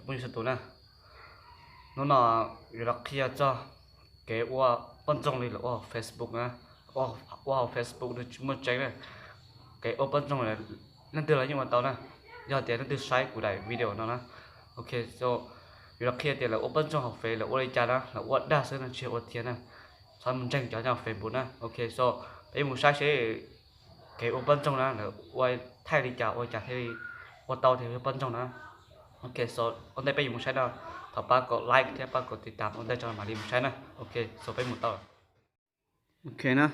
Phooj ywg sawv daws na, hnub no yuav los qhia txog kev ua poj ntxoog li lawv ua hauv Facebook na. Ua hauv Facebook nws tsis muaj tseeb na. Kev ua poj ntxoog leej twg los yeej ua tau na, yog tias leej twg saib kuv daim video no na. Ok, so yuav los qhia tias lawv ua poj ntxoog hauv Fev lawv ua li cas na, lawv ua dag xwb no tsis yog ua tiag na. Txhob mus ntseeg cov nyob Facebook na. Ok, so peb mus saib seb kev ua poj ntxoog na lawv ua thaij li cas ua cas thiaj li ua tau tias yog poj ntxoog na. Ok, so ua ntej peb yuav mus saib no, thov pab kom like thiab pab kom tiv tam ua ntej tso mam li mus saib na. Ok, so peb mus tau. Ok na,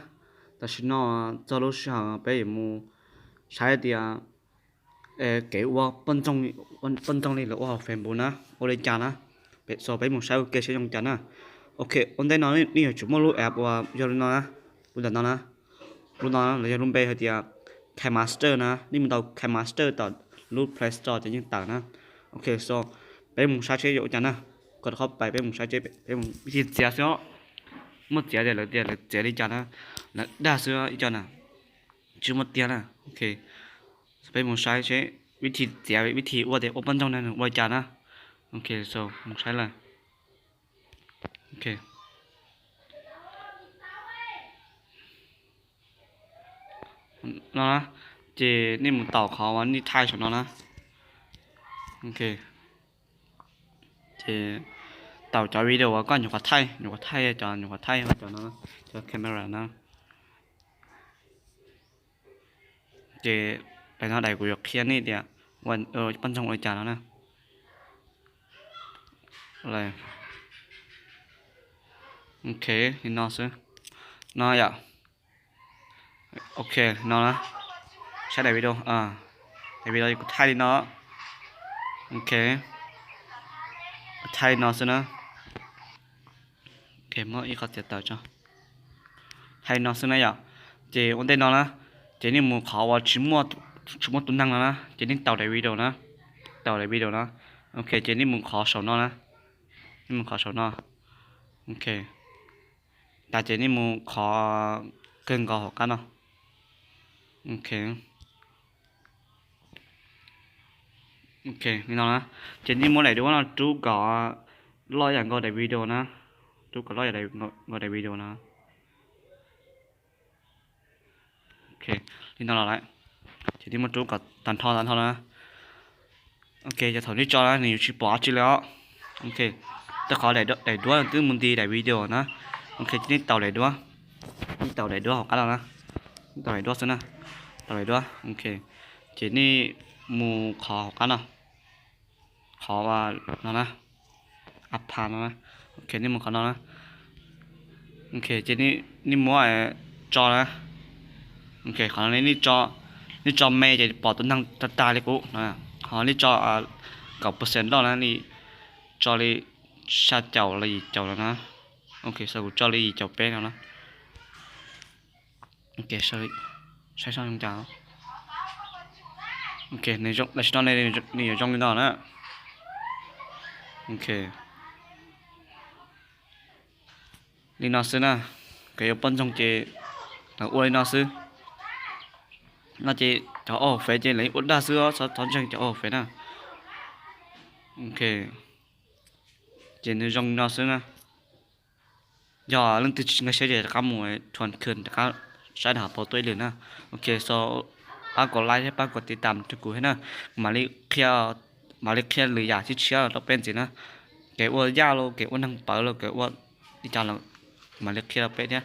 tam sim no txog lub sij hawm peb yuav mus saib tias kev ua poj ntxoog li lawv ua hauv Facebook na ua li cas na. So peb mus saib ua ke seb zoo cas na. Ok, ua ntej no nej yuav tsum muaj lub app uas yog li no na, lub ntawm no na. Lub no lawv yog lub npe hais tias KineMaster na, nej mus tau KineMaster tom lub Play Store ces yeej tawm na. Ok, so peb mus saib seb yuav ua cas na. Koj rov qhov pais peb mus saib seb peb mus vij thi txiav xwb os. Muaj txiav tias lawv tias lawv txiav li cas na, lawv dag xwb ib co na, tsis muaj tiag na. Ok, peb mus saib seb vij thi txiav vij thi ua tias ua poj ntxoog na nws ua li cas na. Ok, so mus saib lawm. Ok, no na, ces nej mus taus qhov uas nej thaij saum no na. Ok, ces taus cov video uas koj nyuam qhuav thaij, nyuam qhuav thaij cov, nyuam qhuav thaij cov no, cov camera na. Ces pem no daim kuv yuav qhia nej tias poj ntxoog ua li cas no na. Ok, li no xwb no yom. Ok, no na, saib daim video, daim video kuv thaij li no. Ok, kuv thaij li no xwb na. Ok, muab ib qhov txiav tawm tso. Thaij li no xwb na yom. Ces ua ntej no na, ces nej mus qhov uas tsis muaj tus neeg no na, ces nej taus daim video na, taus daim video na. Ok, ces nej mus qhov saum no na, nej mus qhov saum no. Ok, tas ces nej mus qhov kawg nkaus hauv qab no. Ok, li no na, ces nej muab daim duab no rub kom loj yam nkaus daim video na, rub kom loj yam nkaus daim video na. Ok, li no los lawm, ces nej muab rub kom tag nrho tag nrho na. Ok, ces thaum nej tso na nws yuav tsis pom dab tsi li os. Ok, rau qhov daim duab twb mus nti daim video na. Ok, ces nej taus daim duab, nej taus daim duab hauv qab no na, nej taus daim duab xwb na, taus daim duab. Ok, ces nej mus qhov hauv qab no, qhov no na, a pha no na. Ok, nej mus qhov no na. Ok, ces nej muab tso na. Ok, qhov no nej tso me ces pom tus neeg tag tag li kuv. Ho nej tso kaum percent loj na, nej tso li xya caum los yim caum no na. Ok, so kuv tso li yim caum peb no na. Ok, saib zoo cas. Ok, tam sim no nws yuav zoo li no na. Ok, li no xwb na. Kev ua poj ntxoog ces lawv ua li no xwb. No ces cov ua hauv Fev ces lawv ua dag xwb, txhob ntseeg cov ua hauv Fev na. Ok, ces nws zoo li no xwb na. Yog leej twg tsis nkag siab ces rov qab mus thuam khwm rov qab saib dhau pab tuaj ib lwm na. Ok, so pab kom like thiab pab kom tiv tam rau kuv thiab na. Kuv mam li qhia lwm yam tshiab tshiab rau peb ntxiv na. Kev ua yaj los kev ua neeg pawv los kev ua li cas los kuv mam li qhia rau peb thiab.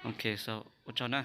Ok, so ua tsaug na.